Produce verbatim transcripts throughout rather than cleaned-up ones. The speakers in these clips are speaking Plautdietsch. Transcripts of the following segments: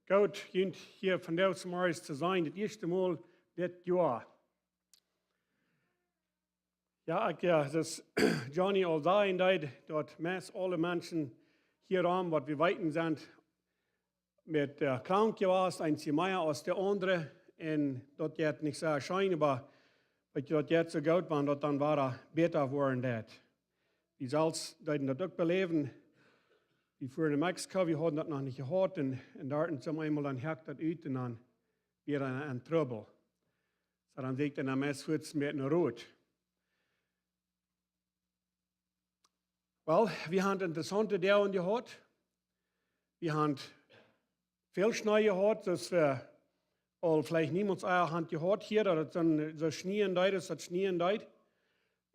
Goot, junt hia vondoag zemorjes to sennen, daut ieeschte Mol dit Joa. Jo, ekj, jo, daut Johnny aul säd, daut, daut meist aule Menschen hia rom, waut wie weeten, sent met, äh, krank jewast, eenje mea aus de aundre. Un daut jeit nich soo scheen, oba weetst, daut jeit soo goot, wan daut dan wada bäta woaren deit. Wie selfst deeden daut uk beläwen. Wie fuaren no Mexiko, wie hauden daut noch nich jehaut. Un, un doa un soo eemol dan hakjt daut ut un dan wia eena en Trubbel. Soo dan säd ekj dan meist fuaz met een Rot. Well, wie haben interessaunte Doag jehaut. Wie haben väl Schnee jehaut, daut wie aul veleicht niemols ea haben jehaut hia, daut et soo, soo schnieen deed, daut et schnieen deed.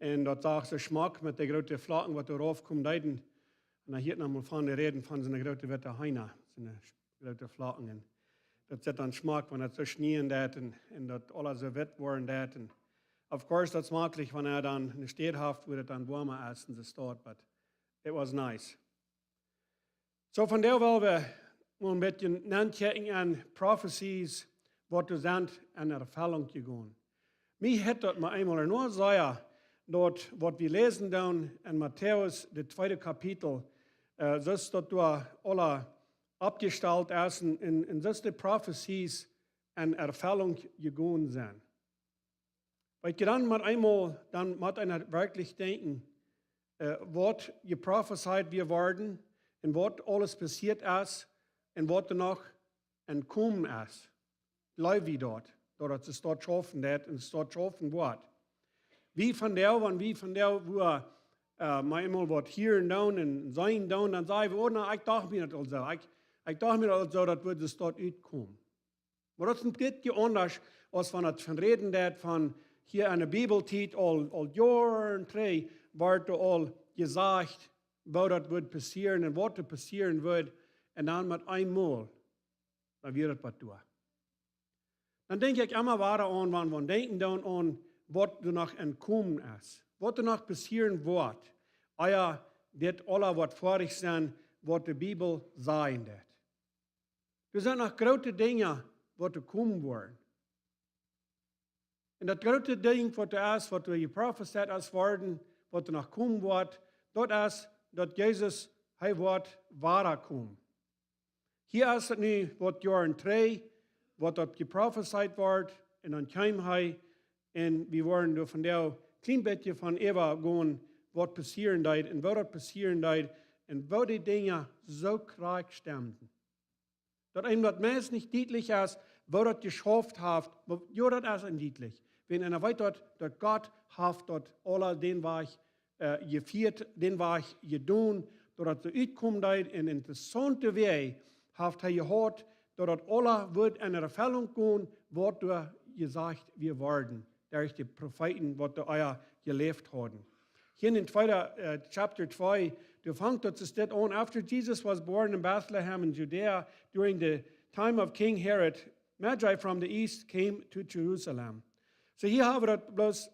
Un daut sach soo schmock met de groote Flocken, waut doa rauf kjeemen deeden. Un dan hia noch mol von de Räd von soone groote witte Heena, soone groote Flocken. Un daut sitt dan schmock, wan et soo schnieen deit un, un daut aules soo witt woaren deit. Un of course, daut es schmock, wan eena dan eene Städ haft, wua et dan woama es en de Staut, but it was nice. Soo, vondoag well wie mol een bät nankjikjen aun prophecies, waut doa sent en Erfellunk jegonen. Mie haft daut mau eemol ea noch sea, daut waut wie läsen dan en Matäus, daut tweede Kapitel, äh, soo daut doa aula aufjestalt es un, un, un soo de prophecies en Erfellunk jegonen sent. Weetst, dan mau eemol, dan mott eena werkjlich denkjen, äh, waut jeprophezeit wia worden un waut aules passieet es un waut doa noch aun komen es. Jleew wie daut, daut et sikj doa schaufen deit un sikj doa schaufen woat. Wie vondoag, wan wie vondoag, wua, äh, mau eemol waut hieren dan un seenen dan, dan saj wie: "Oh, na, ekj docht mie daut aul soo. Ekj, ekj docht mie daut aul soo, daut wudd doa utkomen." Oba daut es een bät aundasch, aus wan et von räden deit von hia en de Bibeltiet aul, aul Joaren trigj, wort doa aul jesajcht, woo daut wudd passieren un waut doa passieren wudd, un dan mau eemol, dan wia et waut doa. Dan denkj ekj emma wada aun, wan wie denkjen dan aun, waut doa noch aun komen es, waut doa noch passieren woat, ea dit aula woat foadich sennen, waut de Bibel sajen deit. Doa sent noch groote Dinja, waut doa komen woaren. Un daut groote Dinkj, waut doa es, waut doa jeprophezeit es worden, waut doa noch komen woat, daut es, daut Jesus, hee woat wada komen. Hia es et nu waut Joaren trigj, waut daut jeprophezeit wort, un dan kjeem hee, un wie woaren doa vondoag een kjlien bät von äwagonen, waut passieren deed un woo daut passieren deed un woo dee Dinja soo krakjt stemden. Daut eenem daut meist nich dietlich es, woo daut jeschauft haft, oba jo, daut es eenem dietlich. Wan eena weet daut, daut Gott haft daut aula dän Wajch, äh, jefieet, dän Wajch jedonen, daut daut soo utkomen deed, en interessaunte Wäaj haft hee jehaut, daut daut aula wudd en Erfellunk gonen, waut doa jesajcht wia worden, derch de Profeeten, waut doa ea jeläft hauden. Hia en tweede, äh, chapter twee, doa fangt daut, es dit aun: "After Jesus was born in Bethlehem in Judea during the time of King Herod, Magi from the east came to Jerusalem." Soo, hia hab wie daut bloos,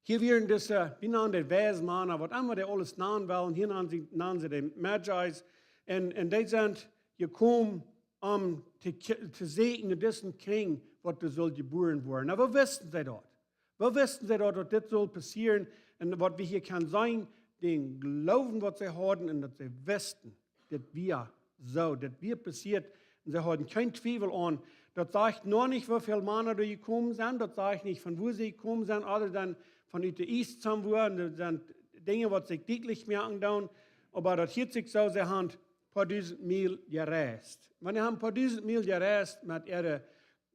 hia wieren dise, wie nanen dee weise Mana, waut emma dee aules nanen wellen, hia nanen see, nanen see dee Magis, un, un dee sent jekomen om to, to seenen no disen King, waut doa sull jebuaren woaren. Nu, woo wisten see daut? Woo wisten see daut, daut dit sull passieren? Un waut wie hia kjennen seenen, dän Gloowen, waut see hauden, un daut see wisten, dit wia soo, dit wia passieet. Un see hauden kjeen Twiewel aun. Daut sajcht noch nich, woo väl Mana doa jekomen sent. Daut sajcht nich, von wua see jekomen sent, ooda dan von ut de East somewhere. Un daut sent Dinja, waut sikj dietlich moaken doonen. Oba daut hieet sikj soo, see haben poa dusent Miel jereist. Wan see haben poa dusent Miel jereist met äare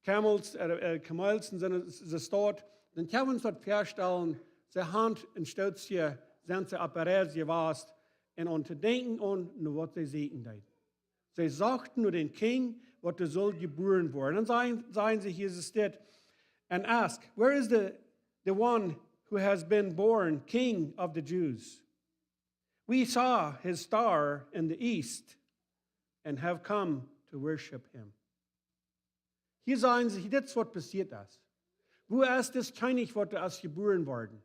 Camels, äh, äh, Kamels en soone, soone Staut, dan kjenn wie ons daut väastalen, see haben een Stootje, sent see opp Reis jewast, un aun to denkjen aun, no waut see sieekjen deeden. See sochten no dän King, waut doa sull jebuaren woaren. Dan sajen, sajen see, hia es dit, and ask, "Where is the, the one who has been born King of the Jews? We saw his star in the east and have come to worship him." Hia sajen see, dit es waut passieet es. Wua es dis Kjennich, waut doa es jebuaren worden?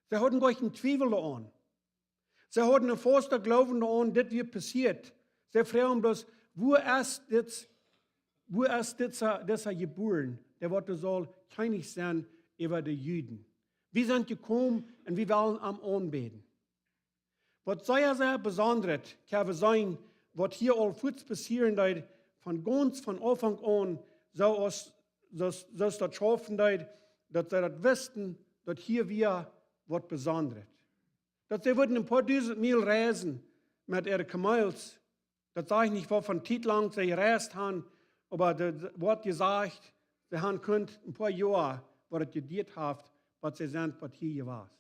See hauden goanich een Twiewel doaraun. See hauden een fausten Gloowen doaraun, dit wia passieet. See froagen bloos: Wua es dit, wua es dit, disa jebuaren, dee waut saul Kjennich sennen äwa de Juden? Wie sent jekomen un wie wellen am aunbäden. Waut sea, sea besondret, kjenn wie seenen, waut hia aul fuaz passieren deed, von gaunz von Aunfank aun, soo aus, soo aus, soo aus daut schaufen deed, daut see daut wisten, daut hia wia waut Besondret. Daut see wudden een poa dusent Miel reisen met äare Kameels. Daut saj ekj nich, waut von Tiet lang see jereist han, oba daut woat jesajcht, see han kunt een poa Joa, waut daut jeduat haft, waut see sent, waut hia jewast.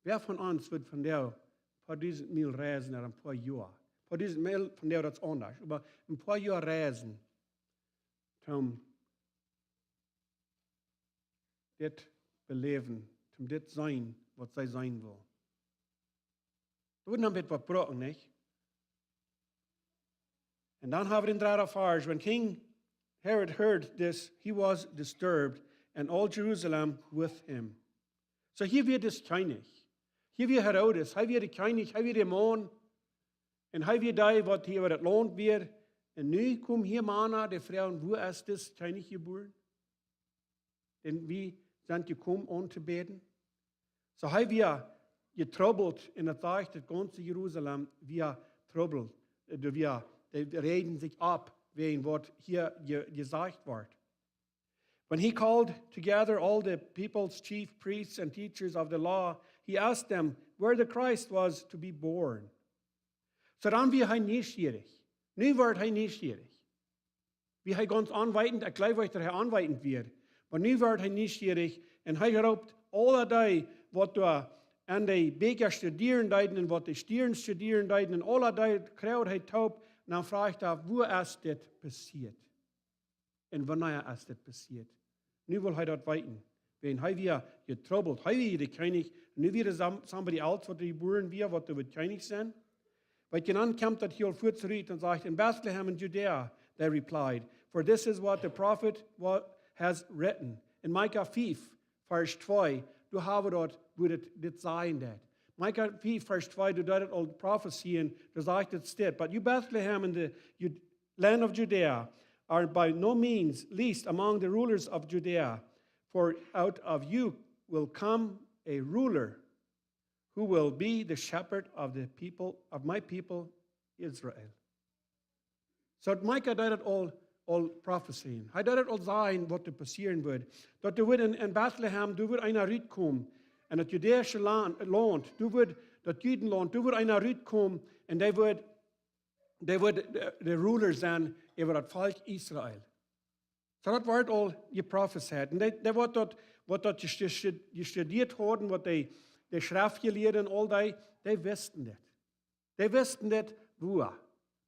Wäa von ons wudd von doa een poa dusent Miel reisen no een poa Joa? Een poa dusent Miel von doa, daut es aundasch, oba een poa Joa reisen, om dit beläwen, om dit seenen, waut see seenen wullen. Doa wudd noch een bät waut brucken, nich? Un dan hab wie dän dredden Varsch: When King Herod heard this, he was disturbed, and all Jerusalem with him. Soo hia wia dis Kjennich. Hia wia Herodes, hee wia de Kjennich, hee wia de Maun. Un hee wia dee, waut hia äwa daut Launt wia. Un nu komen hia Mana, dee froagen: Wua es dis Kjennich jebuaren, dän wie sent jekomen auntobäden? Soo hee wia jetrubbelt, un daut sajcht, daut gaunze Jerusalem wia trubbelt. Äh, doa wia, dee räden sikj opp wäajen waut hia je-, jesajcht wort. When he called together all the people's chief priests and teachers of the law, he asked them where the Christ was to be born. Soo dan wia hee nieschierich. Nu wort hee nieschierich. Wia hee gaunz aunweitend? Ekj jleew, daut hee aunweitend wia. Oba nu wort hee nieschierich un hee roopt aule dee, waut doa aun de Bieekja studieren deeden un waut de Stierns studieren deeden un aule dee kjrieech hee toop, un dan fruach hee: Wua es dit passieet? Un wanea es dit passieet? Nu well hee daut weeten. Wäajen hee wia jetrubbelt. Hee wia de Kjennich. Nu wia doa some-, somebody else, waut doa jebuaren wia, waut doa wudd Kjennich sennen. Wiels dan kjemt daut hia fuaz trigj un sajcht: In Bethlehem in Judea, they replied, for this is what the prophet wa-, has written. In Micah fief, Varsch twee, doa hab wie daut, wua dit, dit sajen deed. Micah fief, Varsch twee, doa deed daut aul profezeijen, doa sajcht et dit: But you, Bethlehem, in the Ju-, land of Judea, are by no means least among the rulers of Judea, for out of you will come a ruler who will be the shepherd of the people, of my people Israel. Soo Micah deed daut aul, aul profezeijen. Hee deed daut aul sajen, waut doa passieren wudd. Daut doa wudd en, en Bethlehem, doa wudd eena rutkomen. En daut judäische Launt, Launt, doa wudd, daut Judenlaunt, doa wudd eena rutkomen. Un dee wudd, dee wudd de, de ruler sennen äwa daut Volkj Israel. Soo daut wort aul jeprofezeit. Un dee, dee waut daut, waut daut je-, je-, jestudiet hauden, waut dee, de Schreftjelieede un aul dee, dee wisten dit. Dee wisten dit, wua.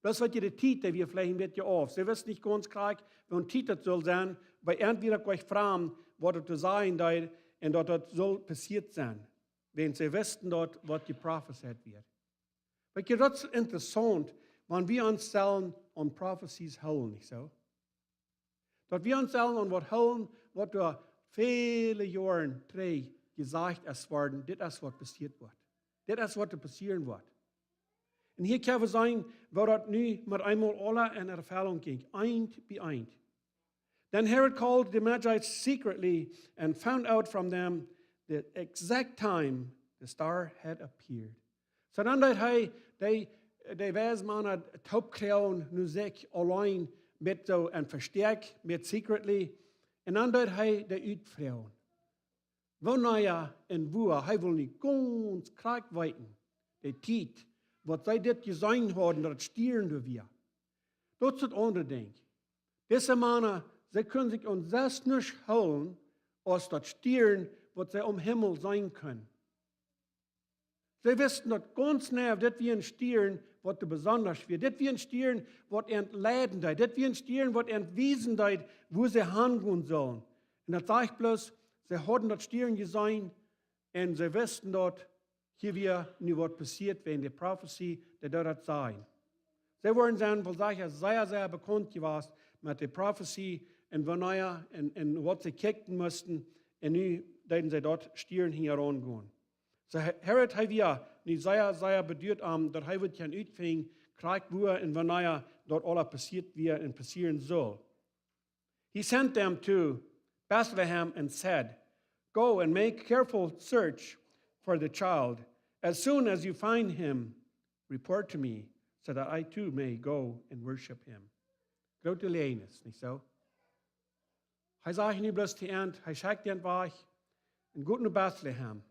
Daut wia de Tiet, dee wia veleicht een bät auf. See wisten nich gaunz krakjt, waut Tiet daut sull sennen, oba irjentwäa haud jefroacht, waut et to sajen deed, un daut daut sull passieet sennen. Wäajen see wisten daut, waut jeprofezeit wia. Weetst du, daut es interessaunt, wan wie ons sellen aun Profezies hoolen, nich soo? Daut wie ons sellen aun waut hoolen, waut doa väle Joaren trigj jesajcht es worden, dit es waut passieet woat. Dit es waut doa passieren woat. Un hia kjenn wie seenen, woo daut nu met eemol aula en Erfellunk jinkj, eent bie eent. Then Herod called the Magi secretly and found out from them the exact time the star had appeared. Soo dan deed hee, dee, dee Weismana toopkjrieen, no sikj auleen, met soo een Vesteakj, met secretly. Un dan deed hee dee utfroagen. Wanea un wua, hee wull nu gaunz krakjt weeten, de Tiet, waut see dit jeseenen hauden, daut Stiern doa wia. Daut es daut aundre Dinkj. Dise Mana, see kunnen sikj aun selfst nuscht hoolen, aus daut Stiern, waut see aum Himmel seenen kunnen. See wisten daut gaunz jeneiw, dit wia een Stiern, waut doa besondasch wia. Dit wia een Stiern, waut an leiden deed. Dit wia een Stiern, waut an wiesen deed, wua see hangonen sullen. Un daut sajcht bloos, see hauden daut Stiern jeseenen un see wisten daut, hia wia nu waut passieet, wäajen de Profezie, dee doa daut sajen. See wieren, sent woll secha sea, sea bekaunt jewast met de Profezie un wanea un, un waut see kjikjen musten. Un nu deeden see daut Stiern hinjaraun gonen. Soo Herod, hee wia nu sea, sea beduat om daut hee wudd kjennen utfinjen, krakjt wua un wanea daut aules passieet wia un passieren sull. He sent them to Bethlehem and said, "Go and make careful search for the child. As soon as you find him, report to me, so that I too may go and worship him." Groote Läajes, nich soo? Hee sajcht nu bloos to an, hee schekjt an wajch un goot no Bethlehem.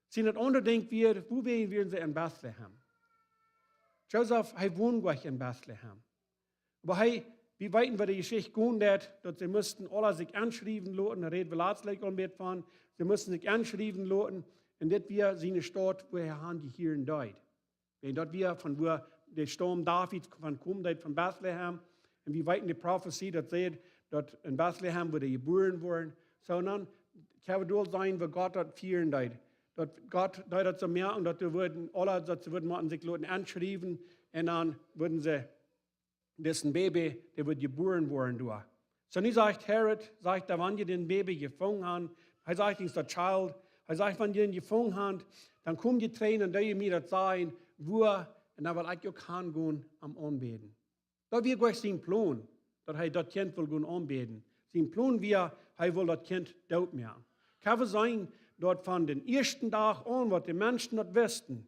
Sien daut aundre Dinkj wia, wuarom wieren see en Bethlehem? Josef, hee wond nich en Bethlehem. Oba hee, wie weeten, woo de Jeschicht jinkj, daut, daut see musten aula sikj enschriewen loten, doa räd wie latst aul een bät von, see musten sikj enschriewen loten, un dit wia siene Staut, wua hee aunjehieren deed. Wiels daut wia von wua de Staum David von komen deed, von Bethlehem. Un wie weeten de Profezie, daut sajcht, daut en Bethlehem wudd jebuaren woaren. Soo dan, kjenn wie doa seenen, woo Gott daut fieren deed. Daut Gott deed daut soo moaken, daut dee wudden aula, daut see wudden motten sikj loten enschriewen. Un dan wudden see, dis Baby, dee wudd jebuaren woaren doa. Soo nu sajcht Herod, sajcht hee, wan jie dän Baby jefungen han, hee sajcht nich daut Child, hee sajcht, wan jie dän jefungen han, dan kom jie trigj un doo jie mie daut sajen, wua, un dan well ekj uk hangonen am aunbäden. Daut wia jlikj sien Plon, daut hee daut Kjint wull gonen aunbäden. Sien Plon wia, hee wull daut Kjint doot moaken. Kjenn wie seenen, daut von dän ieeschten Dach aun, waut de Menschen daut wisten,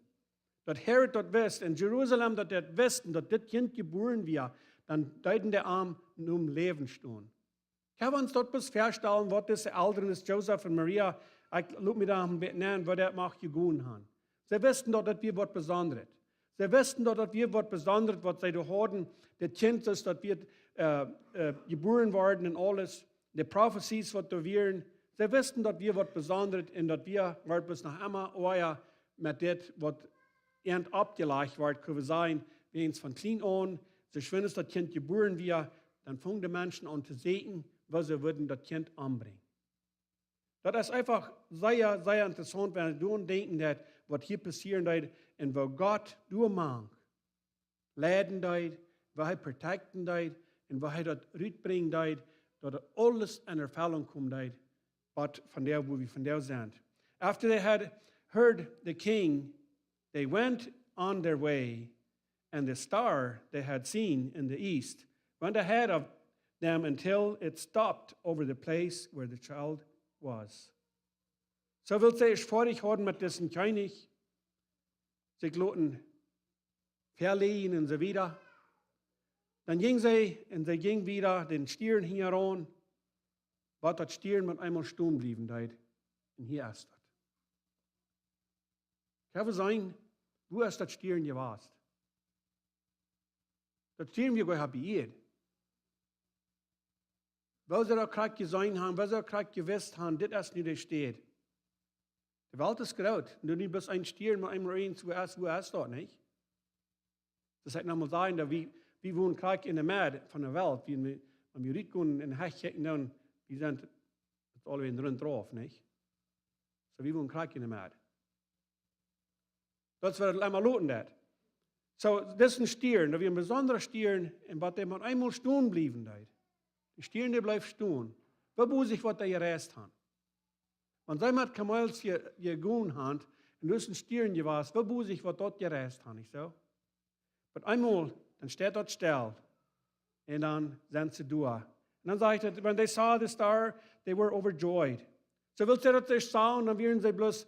daut Herod daut wist, en Jerusalem daut dee wisten, daut dit Kjint jebuaren wia, dan deeden dee am nom Läwen stonen. Kjenn wie ons daut bloos väastalen, waut dise Elren, dis Josef un Maria, ekj lot mie doa een bät nenn, woo daut mach jegonen han. See wisten daut, daut wia waut Besondret. See wisten daut, daut wia waut Besondret, waut see doa hauden. Dit Kjint es, daut wia, äh, äh, jebuaren worden un aules. De Profezies, waut doa wieren. See wisten, daut wia waut Besondret un daut wia, wort bloos noch emma oaja met dit, waut an oppjelajcht wort, kjenn wie sajen, wiels von kjlien aun, soo schwind aus daut Kjint jebuaren wia, dan fungen de Menschen aun to sieekjen, woo see wudden daut Kjint ombrinjen. Daut es eefach sea, sea interessaunt, wan wie doaraun denkjen, daut waut hia passieren deed un woo Gott doamank leiden deed, woo hee protecten deed un woo hee daut rutbrinjen deed, daut daut aules en Erfellunk komen deed, waut von doa, wua wie von doa sent. After they had heard the king, they went on their way, and the star they had seen in the east went ahead of them until it stopped over the place where the child was. Soo wiels see es foadich hauden met disen Kjennich, sikj loten väaleiden un soo wieda. Dan jinjen see un see jinjen wieda dän Stiern hinjaraun, waut daut Stiern met eemol stonen bliewen deed. Un hia es daut. Kjenn wie seenen, wua es daut Stiern jewast? Daut Stiern wia goa nich opp de Ieed. Woo see daut krakjt jeseenen han, woo see daut krakjt jewist han, dit es nu de Städ. De Welt es groot. Un nu bloos een Stiern, mau eemol eens, wua es, wua es daut, nich? Daut es nochmol sajen, daut wie, wie wonen krakjt enne Medd von de Welt. Wie, wie, wan wie rutgonen un hia kjikjen, dan, wie sent, daut es aul een Rund drauf, nich? Soo, wie wonen krakjt enne Medd. Daut es waut et emma loten deed. Soo, dit es een Stiern, daut wia een besondra Stiern, un waut dee met eemol stonen bliewen deed. De Stiern, dee bleef stonen. Woo bosich waut dee jereist han. Wan see met Kameels je-, jegonen han, un daut es een Stiern jewast, woo bosich waut daut jereist han, nich soo? Opp eemol, dan steit daut stell. Un dan sent see doa. Un dan sajcht et, "When they saw the star, they were overjoyed." Soo wiels see daut sajen, dan wieren see bloos,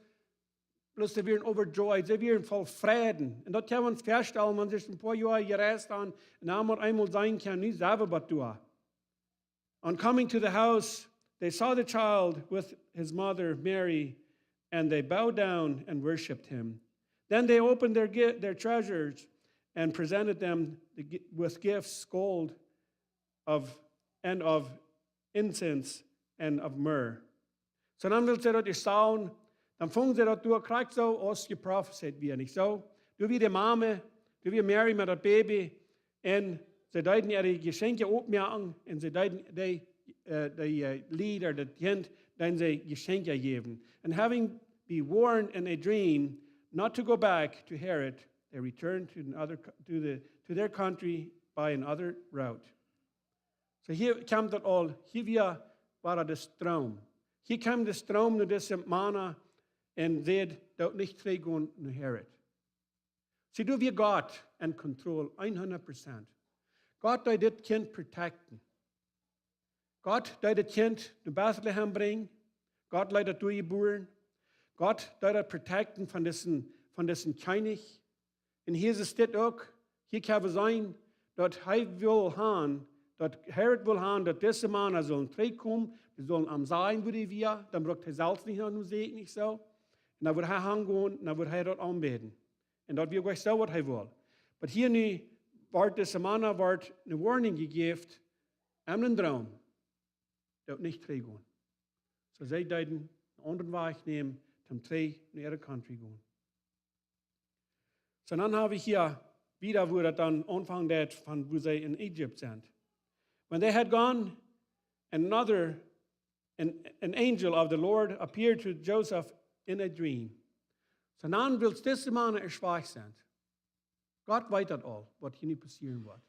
bloos see wieren overjoyed, see wieren voll Freiden. Un daut kjenn wie ons väastalen, wan see een poa Joa jereist han, un dan met eemol sajen kjennen, nu sent wie bat doa. On coming to the house, they saw the child with his mother Mary, and they bowed down and worshipped him. Then they opened their, gi- their treasures and presented them the, gi- with gifts, gold of, and of incense and of myrrh. Soo dan wiels see daut sajen, dan fungen see daut doa krakjt soo aus jeprofezeit wia, nich soo? Doa wia de Mame, doa wia Mary met daut Baby, un see deeden äare Jeschenkja oppmoaken, un see deeden dee, äh, dee, äh, Lied, daut Kjint, deeden see Jeschenkja jäwen. And having been warned in a dream not to go back to Herod, they returned to another co- to the, to their country by another route. Soo hia kjemt daut aul, hia wia, wia de Stroom. Hia kjeem de Stroom no dise Mana, un säd: "Doot nich trigjgonen no Herod." See, doa wia Gott en control, hundat Prozent. Gott deed dit Kjint protecten. Gott deed dit Kjint no Bethlehem brinjen. Gott leet daut doa jebuaren. Gott deed daut protecten von disen, von disen Kjennich. Un hia es dit uk. Hia kjenn wie seenen, daut hee wull han, daut Herod wull han, daut dise Mana sullen trigjkomen, dee sullen am sajen, wua dee wia, dan brukt hee selfst nich no, no säkjen, nich soo. Un dan wudd hee hangonen, dan wudd hee daut aunbäden. Un daut wia uk soo, waut hee wull. Oba hia nu woat dise Mana, woat eene Woarnunk jejäft, en eenen Droom, daut nich trigjgonen. Soo see deeden eenen aundren Wajch nämen, toom trigj no äare Country gonen. Soo, dan hab wie hia wada, wua daut dan aunfangen deed, von wua see en Ägipten sent. "When they had gone, another, an, an angel of the Lord appeared to Joseph in a dream." Soo, dan, wiels dise Mana schwak sent, Gott weet daut aul, waut hia nu passieren woat.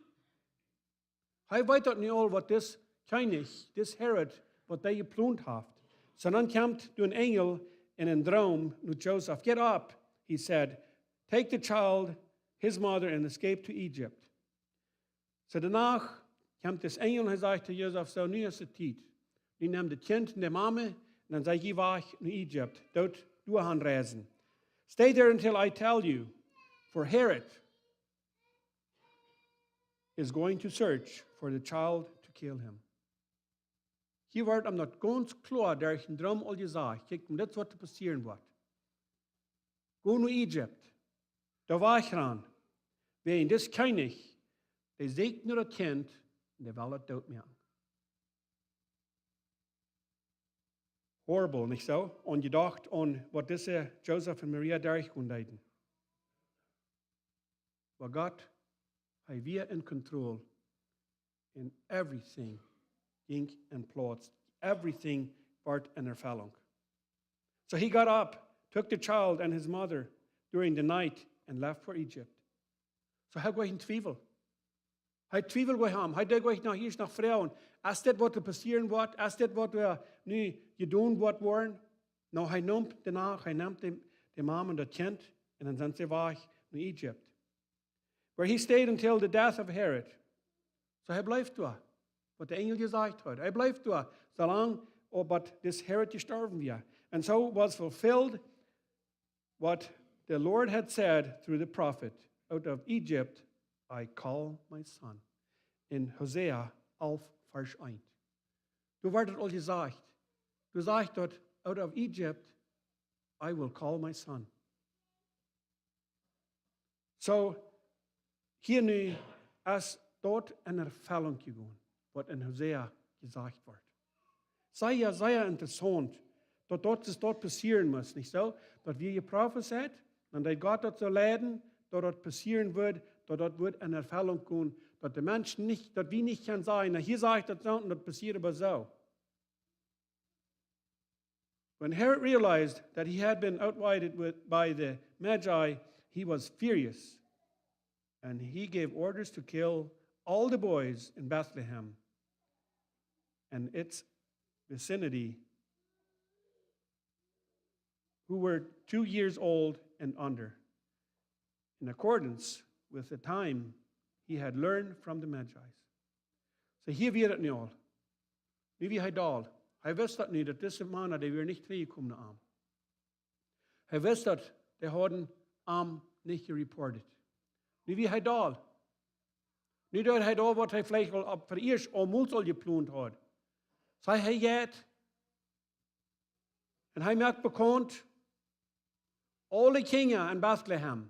Hee weet daut nu aul, waut dis Kjennich, dis Herod, waut dee jeplont haft. Soo, dan kjemt doa een Enjel en een Droom no Josef. "Get up," he said. "Take the child, his mother, and escape to Egypt." Soo, doano kjemt dis Enjel un hee sajcht to Josef: "Soo, nu es de Tiet. Nu nem daut Kjint un de Mame, un dan sent jie wajch no Ägipten. Doot doahan reisen. Stay there until I tell you, for Herod is going to search for the child to kill him." Hia woat am daut gaunz kloa derch een Droom aul jesajcht: "Kjikj, dit es, waut passieren woat. Go no Ägipten, doa wajch ran, wäajen dis Kjennich, dee sieekjt no daut Kjint un dee well daut dootmoaken." Horribel, nich soo? Aunjedocht aun, waut dise Josef un Maria derchgonen deeden. Oba Gott, hee wia en control, and everything jinkj en Plauz. Everything wort en Erfüllung. So he got up, took the child and his mother during the night, and left for Egypt. Soo hee haud goanich Twiewel. Hee twieweld goanich aun. Hee deed goanich no, hia no Froagen. Es dit, waut doa passieren woat? Es dit, waut doa nu jedonen woat woaren? Nä, hee neem doano, hee neem de, de Mame un daut Kjint, un dan sent see wajch no Ägipten, where he stayed until the death of Herod. Soo hee bleef doa, waut de Enjel jesajcht haud. Hee bleef doa, soo lang, oh, bat dis Herod jestorwen wia. And so was fulfilled what the Lord had said through the prophet: "Out of Egypt I call my son." En Hosea alf, Varsch eent. Doa woat daut aul jesajcht. Doa sajcht daut: "Out of Egypt I will call my son." Soo, hia nu es daut en Erfüllung jegonen, waut en Hosea jesajcht woat. Sea, sea interessaunt, daut daut, daut passieren must, nich soo? Daut wia jeprofezeit, dan deed Gott daut soo leiden, daut daut passieren wudd, daut daut wudd en Erfüllung komen, daut de Menschen nich, daut wie nich kjennen sajen: "Na, hia sajcht daut soo un daut passieed oba soo." When Herod realized that he had been outwitted with, by the Magi, he was furious, and he gave orders to kill all the boys in Bethlehem and its vicinity who were two years old and under, in accordance with the time he had learned from the Magi. Soo, hia wia daut nu aul. Nu wia hee doll. Hee wist daut nu, daut dise Mana, dee wieren nich trigjjekomen no am. Hee wist daut, dee hauden am nich jereportet. Nu wia hee doll. Nu deed hee doa, waut hee veleicht aul opp veieescht aul mol aul jeplont haud. Soo hee jeit un hee moakt bekaunt: "Aule Kjinja en Bethlehem."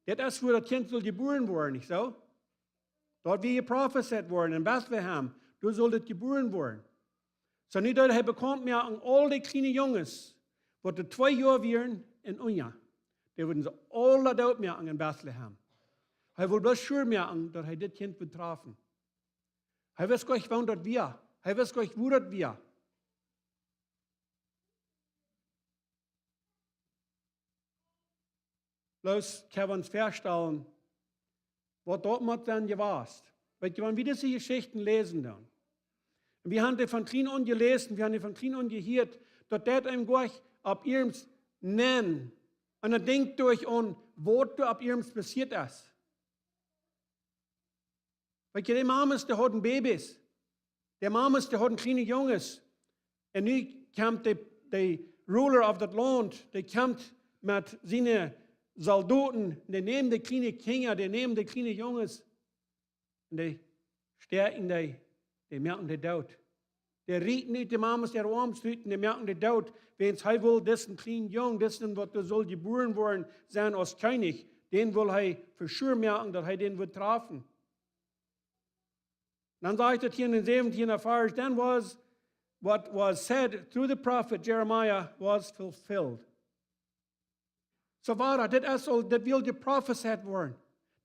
Dit es, wua daut Kjint sull jebuaren woaren, nich soo? Daut wia jeprofezeit worden en Bethlehem, doa sull dit jebuaren woaren. Soo nu deed hee bekaunt moaken aul de kjliene Junges, waut doa twee Joa wieren un unja. Dee wudden see aule dootmoaken en Bethlehem. Hee wull bloos sure moaken, daut hee dit Kjint wudd trafen. Hee wist goanich, wua daut wia. Hee wist goanich, wua daut wia. Bloos kjenn wie ons väastalen, waut daut mott sennen jewast. Weet jie, wan wie dise Jeschichten läsen dan, un wie haben dee von kjlien aun jeläst, wie haben dee von kjlien aun jehieet, daut deit eenem goanich opp ieescht Nä. Un dan denkjt jie aun, waut doa opp iernst passieet es. Weet jie, de Mamas, dee hauden Babys. De Mamas, dee hauden kjliene Junges. Un nu kjemt de, de ruler of daut Launt, dee kjemt met siene Soldoten, dee nämen de kjliene Kjinja, dee nämen de kjliene Junges. Un dee stäakjen dee, dee moaken dee doot. Dee rieten ut de Mamas äare Oarms rut un dee moaken dee doot. Wiels hee wull disen kjlienen Jung, disen, waut doa sull jebuaren woaren, sennen aus Kjennich, dän wull hee for sure moaken, daut hee dän wudd trafen. Dan sajcht et hia en dän säwentieenden Varsch, "Then was what was said through the prophet Jeremiah was fulfilled." Soo wia daut, dit es aul, dit wull jeprofezeit woaren.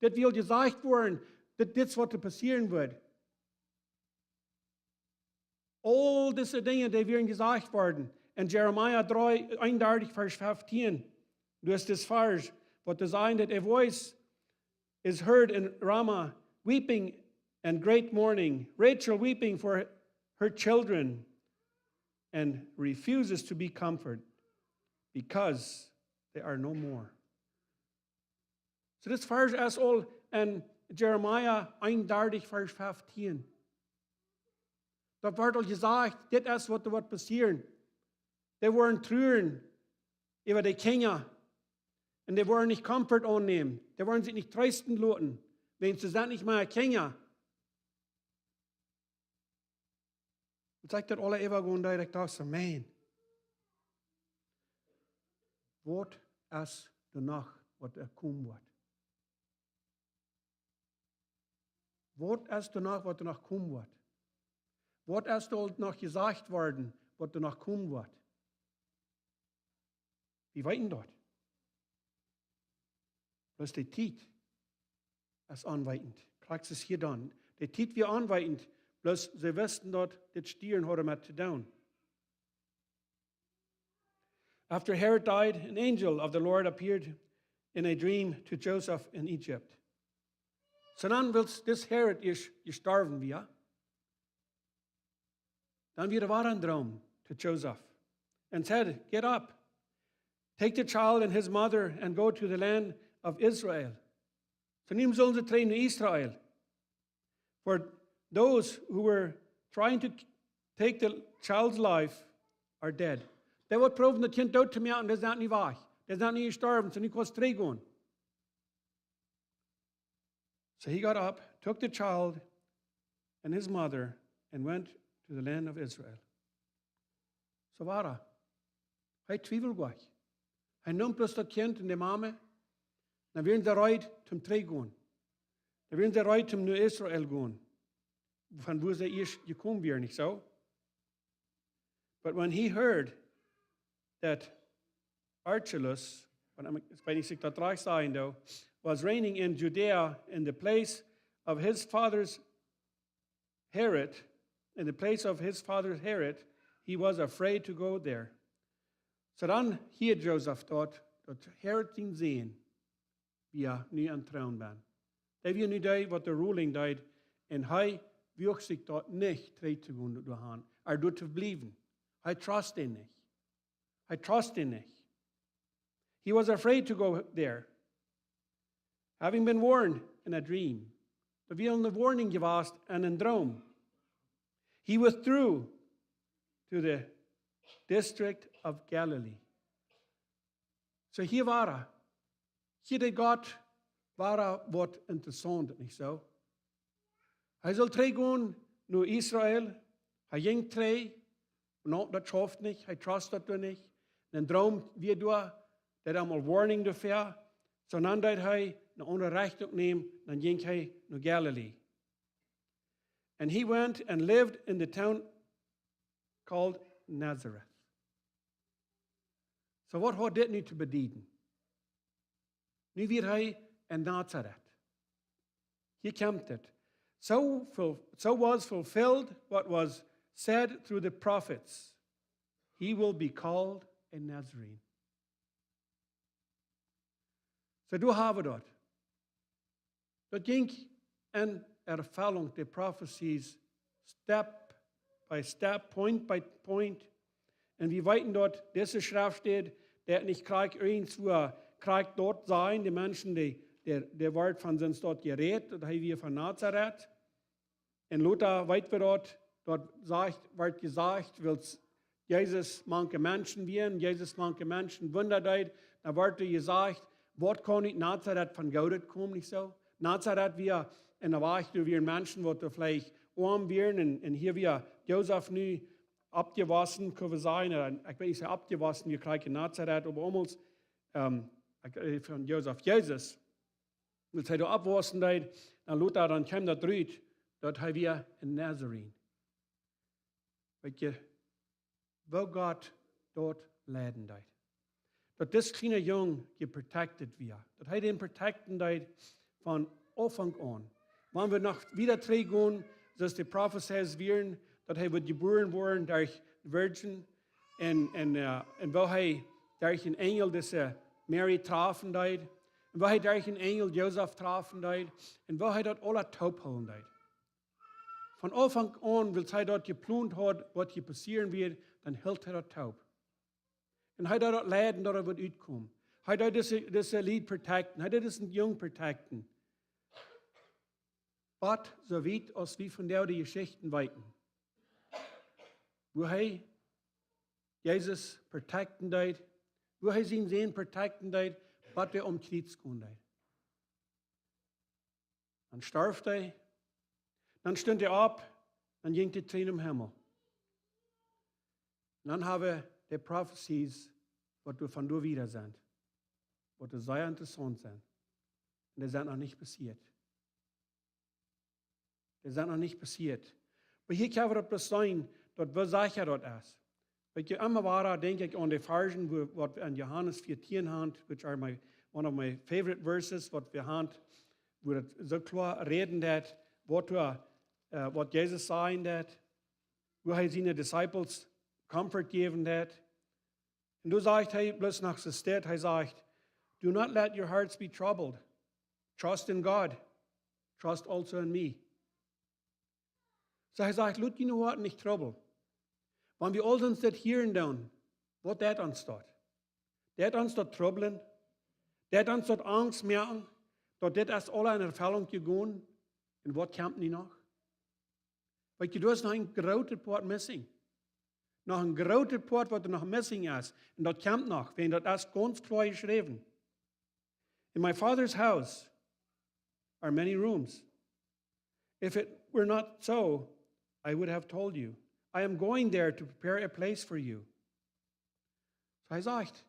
Dit wull jesajcht woaren, dit, dit es waut doa passieren wudd. Aul dise Dinja, dee wieren jesajcht worden. En Jeremia dree, eenundartich, Varsch feftieen. Doa es dit Varsch, waut doa sajcht, that a voice is heard in Ramah, weeping and great mourning, Rachel weeping for her children, and refuses to be comforted because they are no more. Soo, dit Varsch es aul en Jeremia eenundartich, Varsch feftieen. Doa woat aul jesajcht, dit es waut doa woat passieren. Dee woaren truren äwa de Kjinja. Un dee woaren nich Comfort aunnämen. Dee woaren sikj nich treesten loten, wiels see sent nich mea Kjinja. Un aus ekj daut aula äwajegonen deed, ekj docht soo, Maun, waut es doa noch, waut doa komen woat? Waut es doa noch, waut doa noch komen woat? Waut es doa noch jesajcht worden, waut doa noch komen woat? Wie weeten daut? Bloos de Tiet es onweetend. Krakjt soo es hia dan. De Tiet wia onweetend. Bloos see wisten daut dit Stieren haud met to doonen. After Herod died, an angel of the Lord appeared in a dream to Joseph in Egypt. Soo dan, wiels dis Herod es jestorwen wia, dan wia doa wada een Droom to Joseph and said, "Get up, take the child and his mother and go to the land of Israel." Soo nu sullen see trigj no Israel. For those who were trying to take the child's life are dead. Dee waut proowen daut Kjint doot to moaken, dee sent nu wajch. Dee sent nu jestorwen, soo nu kaust trigj gonen. So he got up, took the child and his mother, and went to the land of Israel. Soo wia daut. Hee twiewelt nich. Hee neem bloos daut Kjint un de Mame. Dan wieren see reed toom trigj gonen. Dan wieren see reed toom no Israel gonen, von wua see ieescht jekomen wieren, nich soo? But when he heard that Archelaus, ekj weet nich aus ekj daut rajcht sajen doo, was reigning in Judea in the place of his father's Herod, in the place of his father Herod, he was afraid to go there. Soo dan hieed Josef daut, daut Herod sien Sän wia nu aum Troon benn. Dee wia nu dee waut de ruling deed, un hee wuag sikj daut nich trigj to gonen doa han, ooda doa to bliewen. Hee trust dän nich. Hee trust dän nich. He was afraid to go there, having been warned in a dream. Doa wia eene Warnung jewast en een Droom. He withdrew to the district of Galilee. Soo hia wia hee. Hia deed Gott wada waut Interessauntet, nich soo? Hee sull trigj gonen no Israel. Hee jinkj trigj. Nä, daut schauft nich. Hee trust daut doa nich. Een Droom wia doa, daut am aul Warnung doafäa. Soo dan deed hee eene aundre Rechtunk nämen, dan jinkj hee no Galilee. And he went and lived in the town called Nazareth. Soo waut haud dit nu to bedieden? Nu wia hee en Nazareth. Hia kjemt et. So, ful- so was fulfilled what was said through the prophets. He will be called a Nazarene. Soo, doa hab wie daut. Daut jinkj en Erfellunk, de prophecies, step by step, point by point. Un wie weeten daut dise Schreftstäd, Dee haft nich krakjt irjentwua krakjt doa sien, de Menschen, dee, dee, dee woat von sien Stoot jerät, daut hee wia von Nazaret. Un lota weet wie daut, daut sajcht, woat jesajcht, wiels Jesus mank de Menschen wia, Jesus mank de Menschen Wunda deed, dan woat doa jesajcht, waut kaun ut Nazaret von Goodet komen, nich soo? Nazaret wia en de Wajch, doa wieren Menschen, waut doa veleicht oam wieren, un, un hia wia Josef nu oppjewossen, kjenn wie sajen, ooda ekj weet nich, aus hee oppjewossen wia, krakjt en Nazaret, oba aulemol, ähm, ekj, äh, von Josef, Jesus, wiels hee doa oppwossen deed, dan lota dan kjeem daut rut, daut hee wia een Nazarene. Weet jie, woo Gott daut leiden deed. Daut dis kjliena Jung jeprotected wia. Daut hee dän protecten deed von Aunfank aun. Wan wie noch wieda trigjgonen, soo aus de Prophecies wieren, daut hee wudd jebuaren woaren derch de Virgin, un, un, äh, un woo hee derch een Enjel dise Mary trafen deed, un woo hee derch een Enjel Josef trafen deed, un woo hee daut aula toophoolen deed. Von Aunfank aun, wiels hee daut jeplont haud, waut hia passieren wudd, dan hilt hee daut toop. Un hee deed daut leiden, daut et wudd utkomen. Hee deed dise, dise Lied protecten. Hee deed disen Jung protecten. Waut, soo wiet aus wie von de Jeschichten weeten, woo hee Jesus protecten deed, woo hee sienen Sän protecten deed, waut hee aum Kjriez gonen deed. Dan storf hee, dan stunt hee opp, dan jinkj hee trigj nom Himmel. Un dan hab wie de Prophecies, waut doa von doa wieda sent, waut doa sea interessaunt sent. Un dee sent noch nich passieet. Dee sent noch nich passieet. Oba hia kjenn wie daut bloos seenen, daut woo secha daut es. Weet jie, emma wada denkj ekj aun de Varschen, wua, waut wie en Johanes vieetieen haben, which are my, one of my favorite verses, waut wie haben, wua daut soo kloa räden deit, waut wie, äh, waut Jesus sajen deit, wua hee siene Disciples Comfort jäwen deit. Un doa sajcht hee, bloos noch soo steit, hee sajcht, "Do not let your hearts be troubled. Trust in God. Trust also in me." Soo hee sajcht, "Lot june Hoaten nich trubblen." Wan wie aul ons daut hieren doonen, waut deit ons daut? Deit ons daut trubblen? Deit ons daut Angst moaken, daut dit es aula en Erfellunk jegonen? Un waut kjemt nu noch? Weet jie, doa es noch een grootet Poat missing. Noch een grootet Poat, waut doa noch missing es. Un daut kjemt noch, wiels daut es gaunz kloa jeschräwen. "In my Father's house are many rooms. If it were not so, I would have told you. I am going there to prepare a place for you." Soo hee sajcht,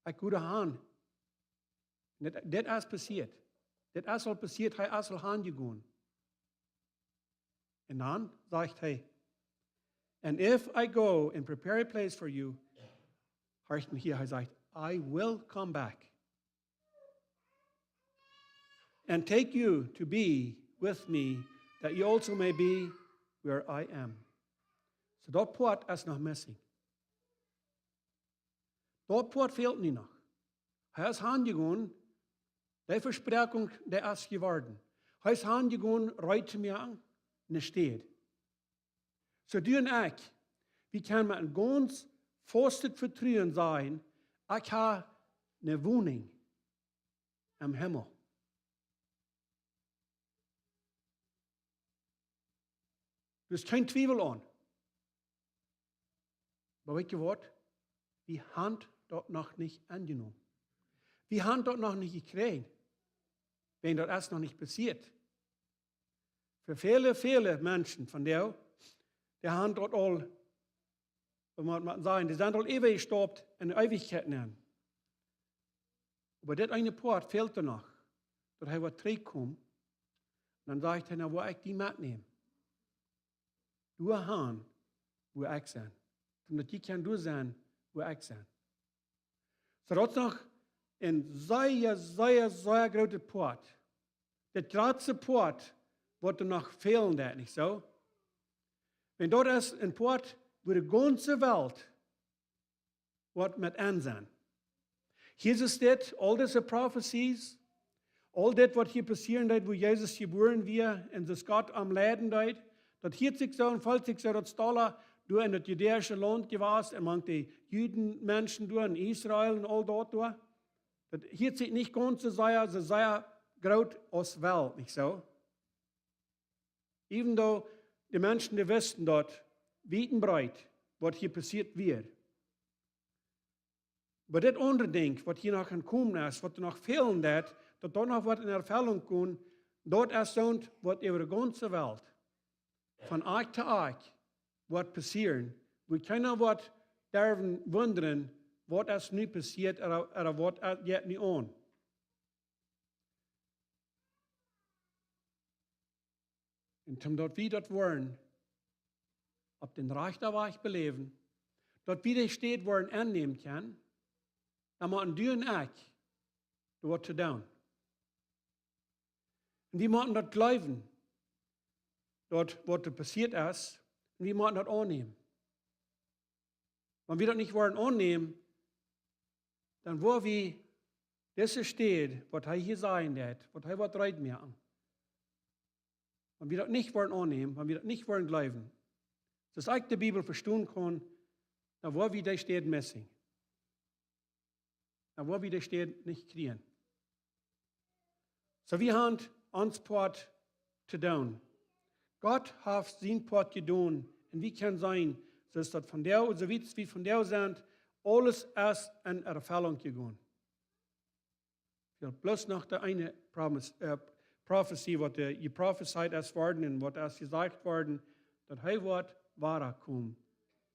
"Ekj go han." Dit, dit es passieet. Dit es aul passieet, hee es aul han jegonen. Un dan sajcht hee, "And if I go and prepare a place for you," horcht hia, hee sajcht, "I will come back and take you to be with me, that you also may be where I am." Soo daut Poat es noch missing. Daut Poat fält nu noch. Hee es han jegonen, de Vespräakjunk, dee es jeworden. Hee es han jegonen, reed to moaken, ne Städ. Soo du un ekj, wie kjennen met een gaunz faustet Vetruen sajen, ekj hab ne Woninj em Himmel. Doa es kjeen Twiewel aun. Oba weet jie waut? Wie haben daut noch nich aunjenomen. Wie haben daut noch nich jekjräajen. Wiels daut es noch nich passieet. Fa väle, väle Menschen von dee, dee haben daut aul, waut mott maun sajen, dee sent aul äwajestaupt en de Eewichkjeit nenn. Oba dit eene Poat fält doa noch, daut hee woat trigjkomen. Dan sajcht hee, "Na, woa ekj die metnämen doa han, wua ekj sie. Daut jie kjennen doa sennen, wua ekj sie." Soo daut es noch een sea, sea, sea grootet Poat. Daut jratste Poat, waut doa noch fälen deit, nich soo? Wiels daut es een Poat, wua de gaunze Welt woat met enn sennen. Hia es dit, aul dise Prophecies, aul dit, waut hia passieren deed, wua Jesus jebuaren wia un daut Gott am leiden deed, daut hieet sikj soo un felt sikj soo, daut es aula doa en daut judäische Launt jewast, un mank de Juden, Menschen doa en Israel un aul daut doa. Daut hieet sikj nich gaunz soo sea, soo sea groot aus Welt, nich soo? Even though de Menschen, dee wisten daut wiet un breet, waut hia passieet wia. Oba dit aundre Dinkj, waut hia noch aun komen es, waut doa noch fälen deit, daut daut noch woat en Erfellunk komen, daut es soont, waut äwa de gaunze Welt, von Akj to Akj, woat passieren, wua kjeena woat derwen wundren, waut es nu passieet, ooda, ooda waut jeit nu aun. Un om daut wie daut woaren opp dän rajchten Wajch beläwen, daut wie de Städ woaren aunnämen kjennen, dan motten du un ekj doa waut to doonen. Un wie motten daut jleewen, daut waut doa passieet es, un wie motten daut aunnämen. Wan wie daut nich woaren aunnämen, dan woa wie dise Städ, waut hee hia sajen deit, waut hee woat reed moaken, wan wie daut nich woaren aunnämen, wan wie daut nich woaren jleewen, soo aus ekj de Bibel vestonen kaun, dan woa wie dee Städ missing. Dan woa wie dee Städ nich kjrieen. Soo, wie haben ons Poat to doonen. Gott haft sien Poat jedonen un wie kjennen seenen, soo aus daut vondoag, soo wiet wie vondoag sent, aules es en Erfellunk jegonen. Fält bloos noch de eene Promise, äh, Prophecy, waut de, jeprophesied es worden un waut es jesajcht worden, daut hee woat wada komen,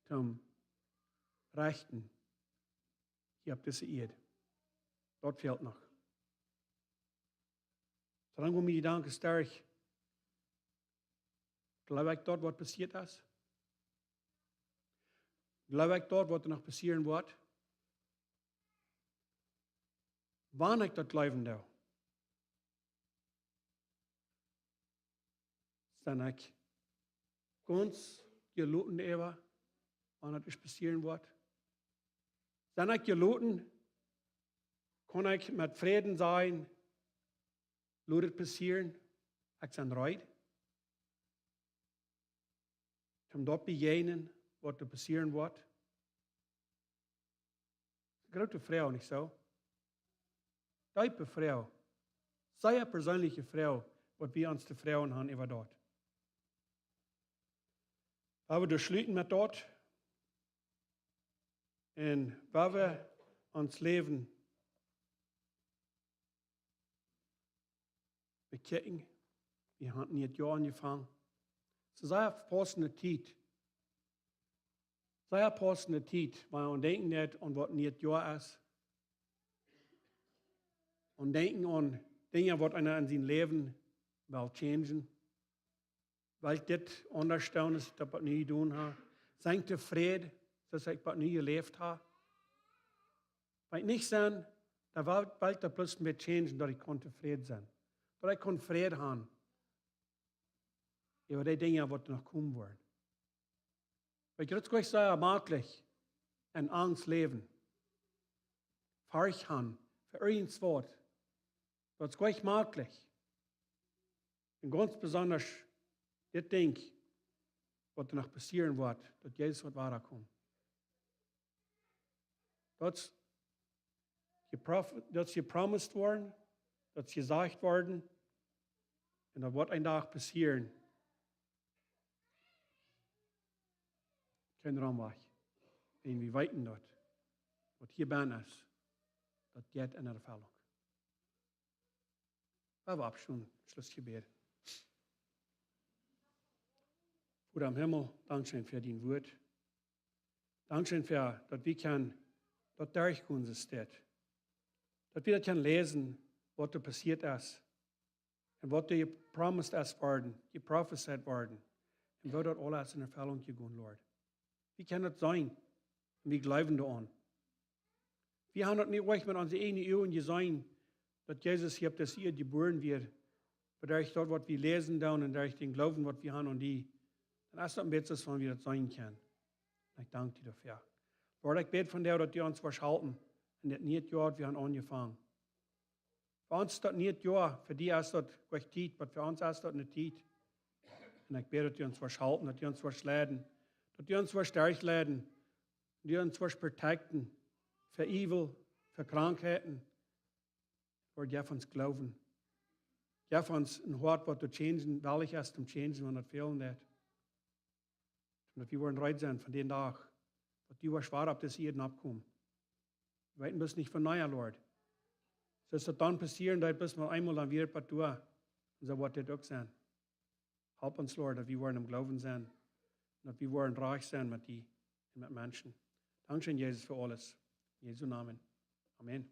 toom rechten hia opp dise Ieed. Daut fält noch. Soo lang, woo miene Jedanken sterch, jleew ekj daut, waut passieet es? Jleew ekj daut, waut doa noch passieren woat? Wan ekj daut jleewen doo, sie ekj gaunz jeloten äwa, wan daut ieescht passieren woat? Sie ekj jeloten, kaun ekj met Fräd sajen, lot et passieren, ekj sie reed om daut bejäajnen, waut doa passieren woat? Groote Froag, nich soo? Deepe Froag. Sea perseenelje Froag, waut wie ons to froagen haben äwa daut. Wua wie schluten met daut, un wua wie ons Läwen bekjikjen, wie haben een nieet Joa aunjefongen. Soo sea paussende Tiet. Sea paussende Tiet, wan wie aun denkjen daut, aun waut een nieet Joa es. Aun denkjen aun Dinja, waut eena en sien Läwen well changen. Well ekj dit aundasch doonen, aus ekj daut waut nu jedonen hab? Sie ekj tofräd, soo aus ekj waut nu jeläft hab? Wan ekj nich sie, dan well, well ekj daut bloos een bät changen, daut ekj kaun tofräd sennen. Daut ekj kaun Fräd haben äwa dee Dinja, waut noch komen woaren. Weetst, daut es goanich soo maklich en Angst läwen. Forcht haben fa irjent waut. Daut es goanich maklich. Un gaunz besondasch dit Dinkj, waut doa noch passieren woat, daut Jesus woat wada komen. Daut es jeproph-, daut es jepromised worden, daut es jesajcht worden, un daut woat een Dach passieren. Kjeen Omwajch. Un wie weeten daut, waut hia bennen es, daut jeit en Erfellunk. Lot ons oppstonen, Schlussjebäd. Voda em Himmel, dankscheen fa dien Wuat. Dankscheen fa daut wie kjennen daut derchgonen, soo aus daut. Daut wie daut kjennen läsen, waut doa passieet es. Un waut doa jepromised es worden, jeprophesied worden. Un woo daut aules en Erfellunk jegonen, Lord. Wie kjennen daut seenen. Un wie jleewen doaraun. Wie haben daut nich leicht met onse eejne Uagen jeseenen, daut Jesus hia opp dise Ieed jebuaren wort. Oba derch daut, waut wie läsen doonen un derch dän Gloowen, waut wie haben aun die, dan es daut een bät soo, aus wan wie daut seenen kjennen. Un ekj dank die doafäa. Lord, ekj bäd vondoag, daut du ons woascht halpen en dit nieet Joa, waut wie haben aunjefongen. Fa ons es daut nieet Joa, fa die es daut goanich Tiet, oba fa ons es daut eene Tiet. Un ekj bäd, daut du ons woascht halpen, daut du ons woascht leiden, daut du ons woascht derchleiden, du ons woascht protecten fa Evil, fa Krankheiten. Lord, jeff ons Gloowen. Jeff ons een Hoat, waut to changen, wellich es to changen, wan daut fälen deit. Un daut wie woaren reed sennen fa dän Dach, daut du woascht wada opp dise Ieed oppkomen. Wie weeten bloos nich von nu, Lord. Soo es daut dan passieren, daut bloos mau eemol dan wada bie die. Un soo woat dit uk sennen. Help ons, Lord, daut wie woaren em Gloowen sennen. Un daut wie woaren rajcht sennen met die un met Menschen. Dankscheen, Jesus, fa aules. En Jesu Nomen. Amen.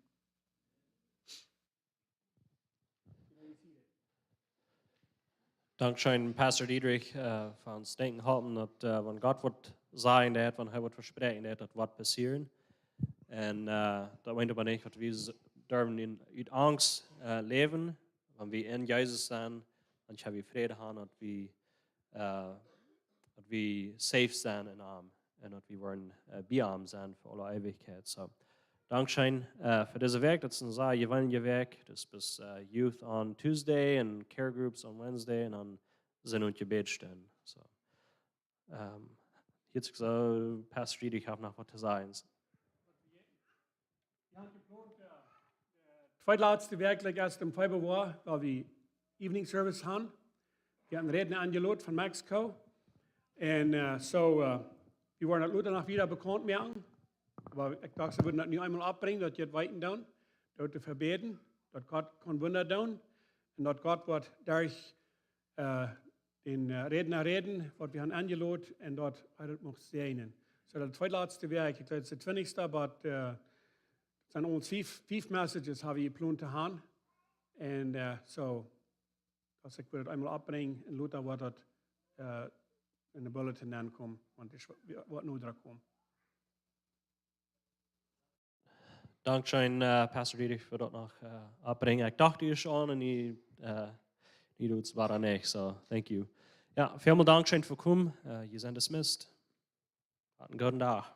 Dankscheen, Pastor Diedrich, äh, fa ons denkjen halpen, daut, äh, wan Gott waut sajen deit, wan hee waut vespräakjen deit, daut woat passieren. Un, äh, daut meent oba nich, daut wie s-, derwen en, ut Angst, äh, läwen. Wan wie en Jesus sent, dan kjenn wie Fräd haben, daut wie, äh, daut wie safe sent en am un daut wie woaren, äh, bie am sennen fa aule Eewichkjeit. Soo, dankscheen, äh, fa dise Wäakj. Daut es eene sea jeweenelje Wäakj. Daut es, äh, Youth on Tuesday un Care Groups on Wednesday un dan sent onse Jebädstunden. Soo, ähm, hia es soo, Pastor Diedrich haft noch waut to sajen. Tweede latste Wäakj, like, ieescht em Februar, woa wie Evening Service haben. Wie haben Rädna enjelot von Mexiko. Un, äh, soo, äh, wie woaren daut lota noch wada bekaunt moaken. Oba ekj docht, see wudden daut nu eemol oppbrinjen, daut jie daut weeten doonen. Doa to vebäden, daut Gott kaun Wunda doonen. Un daut Gott woat derch, äh, dän, äh, Rädna räden, waut wie haben enjelot, un daut hee daut mucht säajnen. Soo, daut tweede latste Wäakj, ekj jleew, daut es de twintichste, oba, äh, sent ons fief, fief Messages haben wie jeplont to haben. Un, äh, soo, aus ekj wudd daut eemol oppbrinjen, un lota woat daut, äh, en de Bulletin nenkomen, wan et woat noda komen. Dankscheen, äh, Pastor Diedrich, fa daut noch, äh, oppbrinjen. Ekj docht, du best aun un du, äh, du deist wada nich, soo, thank you. Jo, välmol dankscheen fa komen. Äh, jie sent dismissed. Habt eenen gooden Dach.